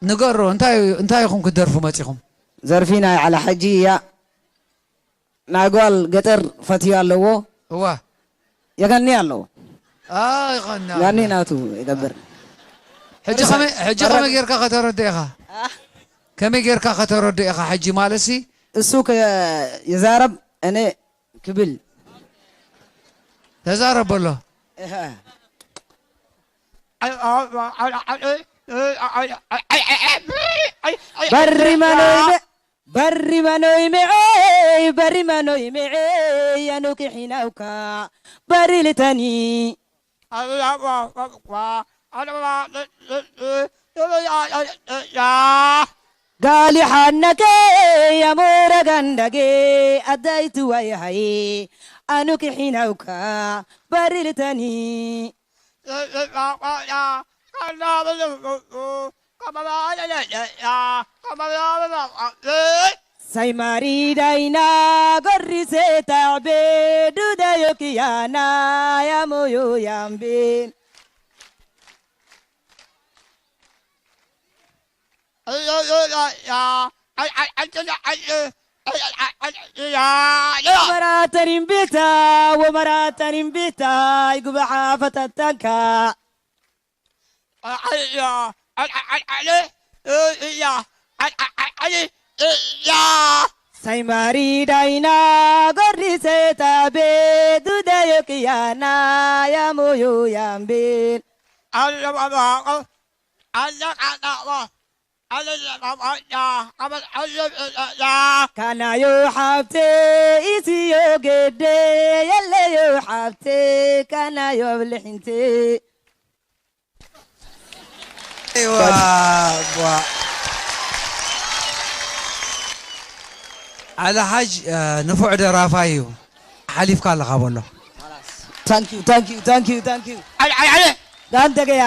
ንገሮ፣ እንታይ እንታይ ኢኹም ክትደርፉ መጺኹም? ዘርፊ ናይ ዓላ ሓጂ እያ። ናይ ጓል ገጠር ፈትዮ ኣለዎ። እዋ። የጋኒ ኣለዎ። ኣ፣ ይቐና። ጋኒ ናቱ ይገብር። ሕጂ ከመይ፣ ሕጂ ከመይ ጌርካ ከተረድእ ኢኻ? ኣ? ከመይ ጌርካ ከተረድእ ኢኻ ሕጂ ማለትሲ? እሱ ከ-፣ ይዛረብ፣ እኔ ክብል። ተዛረብ በሎ። እህ። በሪ መኖይ መ-፣ በሪ መኖይ መዐይ፣ በሪ መኖይ መዐይ፣ ያኑኪ ሒናውካ፣ በሪ ልተኒ። ጋሊ ሓነከ፣ ያሙረ ጋንዳጌ፣ ኣዳይቱ ዋይ ሃይ፣ ኣኑኪ ሒናውካ፣ በሪ ልተኒ። ሳይማሪ ዳይና ጎሪሴ ታዕቤ ዱዳዮ ክያና ያሞዮ ያምቤን። ወመራተን እምቢታ፣ ወመራተን እምቢታ፣ ይጉባሓ ፈተተንካ። ሳይማሪ ዳይና ጎርዲሰ ታቤ ዱዳዮ ክያና ያሞዮ ያምቤን። ካናዮ ሓብቴ ኢትዮ ገዴ የለዮ ሓብቴ ካናዮ ኣብልሕንቴ። እዋ፣ እዋ። ዓሊ ሓጅ፣ እ፣ ንፉዕ ደራፋይ እዩ። ሓሊፍካ ኣለኻ በሎ። Thank you, thank you, thank you, thank you. ዓሊ፣ ዓሊ፣ ዓሊ። ዳንተ ገያ።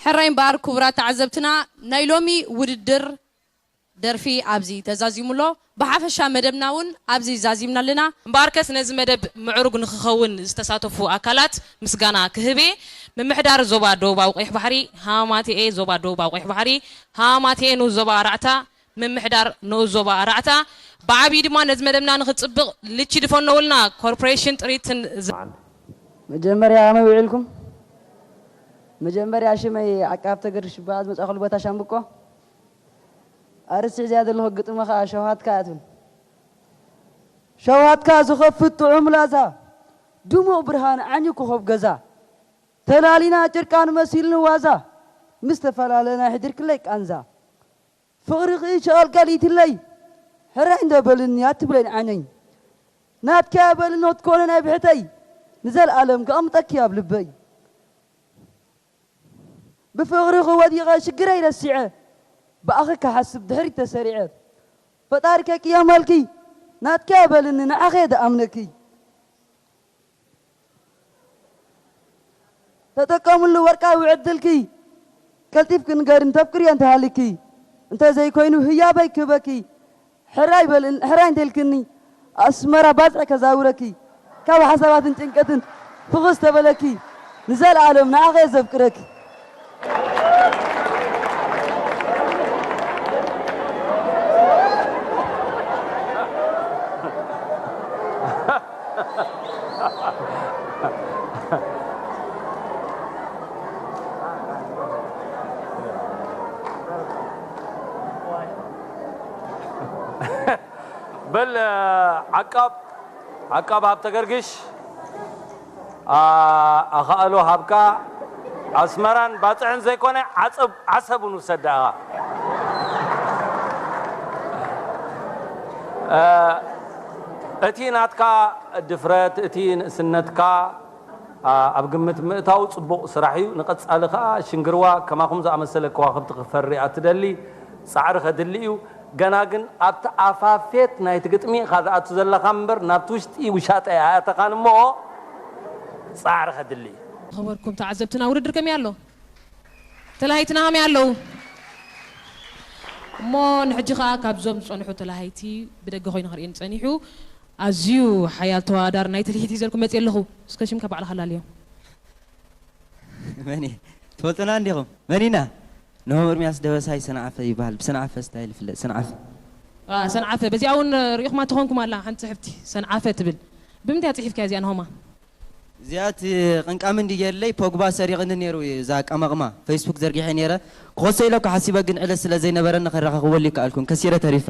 ሕራይ እምበኣር ክቡራት ተዓዘብትና፣ ናይ ሎሚ ውድድር ደርፊ ኣብዚ ተዛዚሙ ኣሎ። ብሓፈሻ መደብና እውን ኣብዚ ዛዚምና ኣለና። እምበኣርከስ ነዚ መደብ ምዕሩግ ንኽኸውን ዝተሳተፉ ኣካላት ምስጋና ክህብ እየ። ምምሕዳር ዞባ ደቡባዊ ቀይሕ ባሕሪ፣ ሃማቴኤ ዞባ ደቡባዊ ቀይሕ ባሕሪ፣ ሃማቴኤ ንኡስ ዞባ ኣራዕታ፣ ምምሕዳር ንኡስ ዞባ ኣራዕታ፣ ብዓብዪ ድማ ነዚ መደብና ንኽጽብቕ ልቺ ድፈነውልና ኮርፖሬሽን ጥሪትን ዝ- መጀመርያ ከመይ ውዒልኩም? መጀመርያ ሽመይ ዓቃብ ተገድሽ ይበሃል፣ ዝመጻእኩሉ ቦታ ሻምብቆ። ኣርስዕ እዚኣ ዘለኹ ግጥሚ ኸኣ ሸውሃትካ እያ ትብል። ሸውሃትካ ዝኸፍት ጥዑም ላዛ፣ ድሙቕ ብርሃን ዓንዩ ኮኾብ ገዛ፣ ተላሊና ጭርቃን መሲልኒ ዋዛ፣ ምስ ተፈላለና ሕዲርክለይ ቃንዛ። ፍቕርኺ ሸቐልቀል ኢትለይ፣ ሕራይ እንዶ በልኒ ኣትብለይ ንዓይነይ። ናትኪ እያ በልኒ ክትኮነ ናይ ብሕተይ፣ ንዘለኣለም ከቐምጠኪ ኣብ ልበይ። ብፍቕርኺ ወዲቐ ሽግረይ ረሲዐ፣ ብኣኺ ክሓስብ ድሕሪት ተሰሪዐ። ፈጣሪ ከይቅየመልኪ፣ ናትኪ እያ በልኒ ንዓኺ እየ ዝኣምነኪ። ተጠቀምሉ ወርቃዊ ዕድልኪ፣ ቀልጢፍኪ ንገርኒ ተፍቅርዮ እንተሃሊኪ። እንተዘይኮይኑ ህያበይ ክህበኪ። ሕራይ በል-፣ ሕራይ እንተልክኒ ኣስመራ ባጽዕ ከዛውረኪ። ካብ ሓሳባትን ጭንቀትን ፍኹስ ተበለኪ። ንዘለኣለም ንዓኺ እየ ዘፍቅረኪ። በል፣ ዓቃብ፣ ዓቃብ ሃብተ ገርግሽ፣ ኣ-፣ ኣኻእሎ ሃብካ፣ ኣስመራን ባጽዕን ዘይኮነ፣ ዓጸብ-፣ ዓሰብ እውን ውሰድ ደኣ። እ፣ እቲ ናትካ ድፍረት፣ እቲ ንእስነትካ፣ ኣ-፣ ኣብ ግምት ምእታው ጽቡቕ ስራሕ እዩ። ንቐጻሊ ከኣ ሽንግርዋ ከማኹም ዝኣመሰለ ከዋኽብቲ ክፈሪ እያ ትደሊ። ጻዕሪ ከድሊ እዩ። ገና ግን ኣብቲ ኣፋፌት ናይቲ ግጥሚ ኢኻ ዝኣቱ ዘለኻ እምበር ናብቲ ውሽጢ ውሻጠ ኣያእተኻን እሞ ጻዕሪ ከድሊ እዩ። ዝኸበርኩም ተዓዘብትና ውድድር ከመይ ኣሎ? ተላሃይትና ከመይ ኣለዉ? እሞ ንሕጂ ከኣ ካብዞም ዝጸንሑ ተላሃይቲ ብደገ ኮይኑ ክርእየኒ ጸኒሑ። ኣዝዩ ሓያል ተወዳዳሪ ናይ ትልሂት ሒዘልኩም መጽየ ኣለኹ። እስከ ሽምካ ባዕልኻ ኣላልዮ። መን እዩ? ትፈልጡና እንዲኹም? መን ኢና? ናሆም ኤርምያስ ደበሳይ ሰንዓፈ ይበሃል። ብሰንዓፈ ስታይል ይፍለጥ። ሰንዓፈ። አ፣ ሰንዓፈ። በዚኣ እውን ርኢኹማ ተኾንኩም ኣላ ሓንቲ ጽሕፍቲ ሰንዓፈ ትብል። ብምንታይ እያ ጽሒፍካያ እዚኣ ናሆማ? እዚኣ እቲ ቅንቃሚ እንዲ ገይርለይ ፖግባ ሰሪቕኒ ነይሩ እዩ። እዛ ቀመቕማ ፌስቡክ ዘርጊሐ ነይረ። ክኸሶ ኢለ እኮ ሓሲበ፣ ግን ዕለት ስለ ዘይነበረኒ ከረኻኽበሉ ይከኣልኩን። ከሲረ ተሪፈ።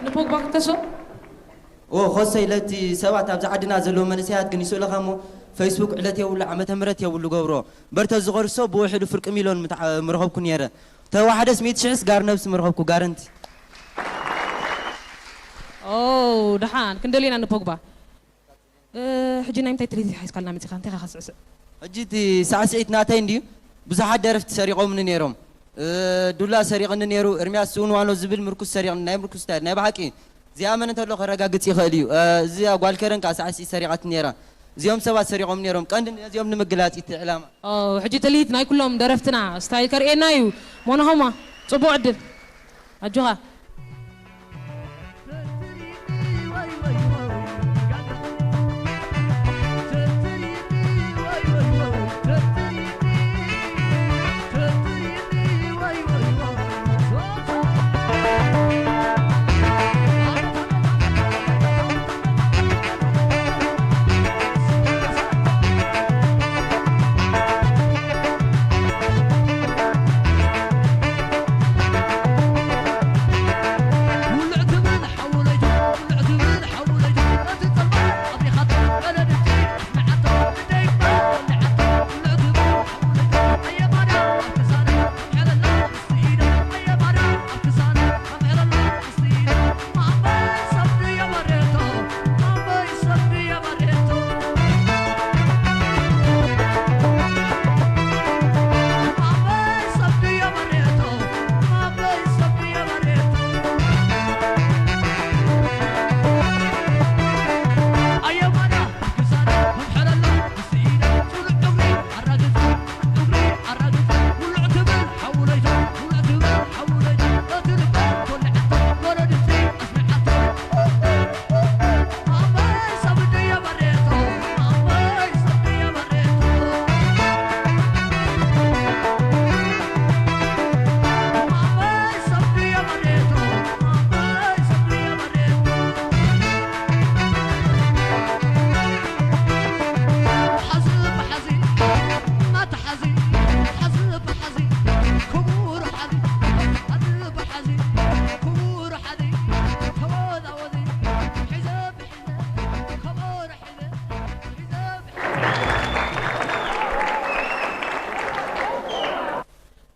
ንፖግባ ክትከሶ? ኦ፣ ኾሰይ ለቲ ሰባት ኣብዚ ዓድና ዘለዉ መንእሰያት ግን ይስእሉኻ እሞ፣ ፌስቡክ ዕለት የብሉ፣ ዓመተ ምህረት የብሉ ገብሮ። እምበር ተዝኸርሶ ብውሕዱ ፍርቂ ሚልዮን ምትዓ-፣ ምረኸብኩ ነይረ። ተዋሕደስ ሚእቲ ሽሕስ ጋር ነብሲ ምረኸብኩ፣ ጋረንቲ። ኦ፣ ደሓን፣ ክንደልየና ንፖግባ። እ፣ ሕጂ ናይ ምንታይ ትልሂት ሒዝካልና መጺኻ? እንታይ ኢኻ ክትስዕስዕ? ሕጂ እቲ ሳዕስዒት ናተይ እንድዩ። ብዙሓት ደረፍቲ ሰሪቖምኒ ነይሮም። እ፣ ዱላ ሰሪቕኒ ነይሩ፣ ኤርምያስ ስኡን ዋኖ ዝብል ምርኩስ ሰሪቕኒ፣ ናይ ምርኩስ ስታይል፣ ናይ ብሓቂ። እዚኣ መን እንተሎ ከረጋግጽ ይኽእል እዩ። እ፣ እዚኣ ጓል ከረን ከኣ ሳዕስዒት ሰሪቓትኒ ነይራ። እዚኦም ሰባት ሰሪቖም ነይሮም። ቀንዲ ነዚኦም ንምግላጽ እዩ እቲ ዕላማ። ኦ፣ ሕጂ ትልሂት ናይ ኩሎም ደረፍትና ስታይል ከርእየና እዩ። ሞናሆማ፣ ጽቡቕ ዕድል። ኣጆኻ።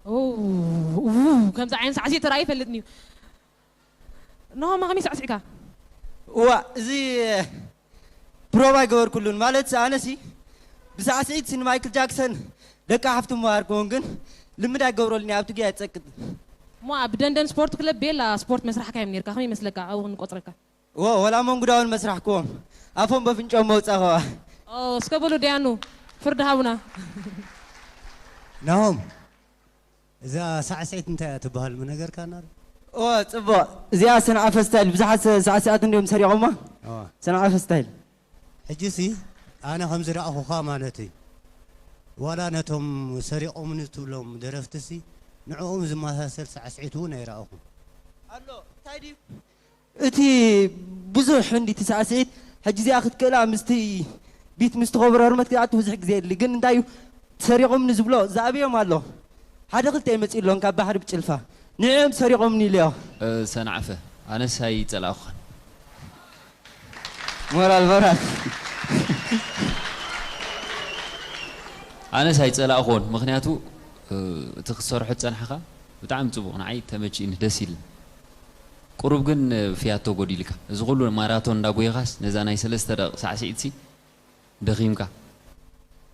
ኡ፣ ኡ፣ ከምዚ ዓይነት ሳዕሲዒት ተራእዩ ይፈልጥን እዩ። ንሆማ ከመይ ሳዕሲዕካ? እዋ፣ እዚ ፕሮቭ ኣይገበርኩሉን። ማለት ኣነሲ ብሳዕስዒት ንማይክል ጃክሰን ደቂ ሓፍቲ ምሃር ክውን ግን ልምድ ኣይገብረሉን እየ፣ ኣብቲ ጊዜ ኣይጸቅጥን። እሞ ኣብ ደንደን ስፖርት ክለብ ቤላ ስፖርት መስራሕካ እዮም ነይርካ። ከመይ ይመስለካ ኣብኡ ክንቆጽረካ? ዎ፣ ወላ መንጉዳውን መስራሕክዎም። ኣፎም በፍንጮም መውጻ ኸዋ። ኦ፣ እስከ በሉ ደያኑ ፍርዲ ሃቡና። ናሆም፣ እዛ ሳዕስዒት እንታይ እያ ትበሃል? ምነገርካና ዶ? ኦ፣ ጽቡቕ። እዚኣ ሰንዓፈ ስታይል። ብዙሓት ሰ-፣ ሳዕስዓት እንዲዮም ሰሪቖማ። ኦ። ሰንዓፈ ስታይል። ሕጂሲ ኣነ ከም ዝረኣኹኻ ማለት እዩ። ዋላ ነቶም ሰሪቖምኒ ትብሎም ደረፍትሲ ንዕኦም ዝመሳሰል ሳዕስዒት እውን ኣይረኣኹን። ኣሎ፣ እንታይ ድዩ? እቲ ብዙሕ እንዲ እቲ ሳዕስዒት፣ ሕጂ እዚኣ ክትክእላ ምስቲ ቢት ምስቲ ከበሮ ህርመት ክትኣቱ ብዙሕ ግዜ የድሊ። ግን እንታይ እዩ፣ ሰሪቖምኒ ዝብሎ ዝኣብዮም ኣሎ። ሓደ ክልተ ይመጽእ ኣሎን ካብ ባሕሪ ብጭልፋ። ንዕኦም ሰሪቖምኒ ኢለዮ። እ፣ ሰንዓፈ፣ ኣነስ ኣይጸላእኩኻን። ሞራል፣ ሞራል። ኣነስ ኣይጸላእኩዎን፣ ምኽንያቱ፣ እ፣ እቲ ክትሰርሖ ዝጸናሕካ ብጣዕሚ ጽቡቕ፣ ንዓይ ተመቺእኒ፣ ደስ ኢልኒ። ቁሩብ ግን ፍያቶ ጎዲልካ። እዚ ኩሉ ማራቶን እንዳጎየኻስ ነዛ ናይ ሰለስተ ደቂቕ ሳዕስዒትሲ ደኺምካ።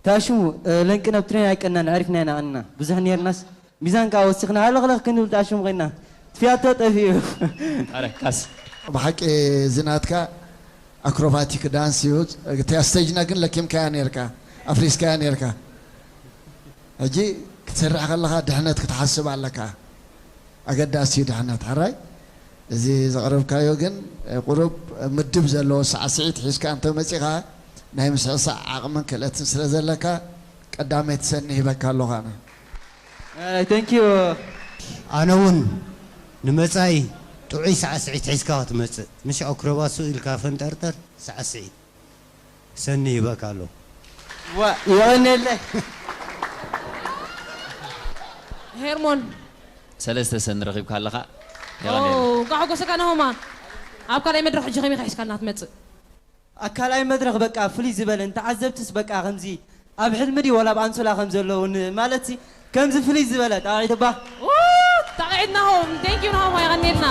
ታሽሙ፣ እ፣ ለንቂ ናብ ትሬን ኣይቀናን፣ ኣዕሪፍና ኢና ቀንና። ብዙሕ ኔርናስ ሚዛን ከኣ ወሲኽና ሃለኽለኽ ክንብል ታሽሙ ኮይና። እቲ ፍያቶ ጠፊኡ። ኣረ፣ ካስ። ብሓቂ እዚ ናትካ ኣክሮባቲክ ዳንስ እዩ። እታ ስቴጅና ግን ለኪምካያ ኔርካ፣ ኣፍሪስካያ ኔርካ። ሕጂ ክትሰርሕ ከለኻ ድሕነት ክትሓስብ ኣለካ። ኣገዳሲ እዩ ድሕነት። ሕራይ፣ እዚ ዘቕረብካዮ ግን፣ እ፣ ቁሩብ ምድብ ዘለዎ ሳዕስዒት ሒዝካ እንተ መጺኻ፣ ናይ ምስዕሳዕ ዓቕምን ክእለትን ስለ ዘለካ፣ ቅ-፣ ቀዳመይቲ ሰኒ ሂበካ ኣለኹ ኣነ። Thank you። ኣነ እውን ንመጻኢ ጥዑይ ሳዕስዒት ሒዝካ ክትመጽእ፣ ምሽ ኣክሮባሱ ኢልካ ፈንጠርጠር ሳዕስዒት ሰኒ ይበካ ኣሎ። ዋ፣ የቐኔለይ። ሄርሞን ሰለስተ ሰኒ ረኺብካ ኣለኻ። ኦ፣ እንኳዕ ሓጎሰካ ናሆማ። ኣብ ካልኣይ መድረኽ ሕጂ ከመይ ሒዝካልና ትመጽእ? ኣብ ካልኣይ መድረኽ በቃ ፍልይ ዝበለ ንተዓዘብትስ በቃ ከምዚ ኣብ ሕልሚ ድዩ ወላ ኣብ ኣንሶላ ከም ዘለውን ማለት ሲ ከምዚ ፍልይ ዝበለ ጣዒትባ ኡ፣ ጣቕዒት ናሆም፣ thank you ናሆማ፣ የቐኔልና።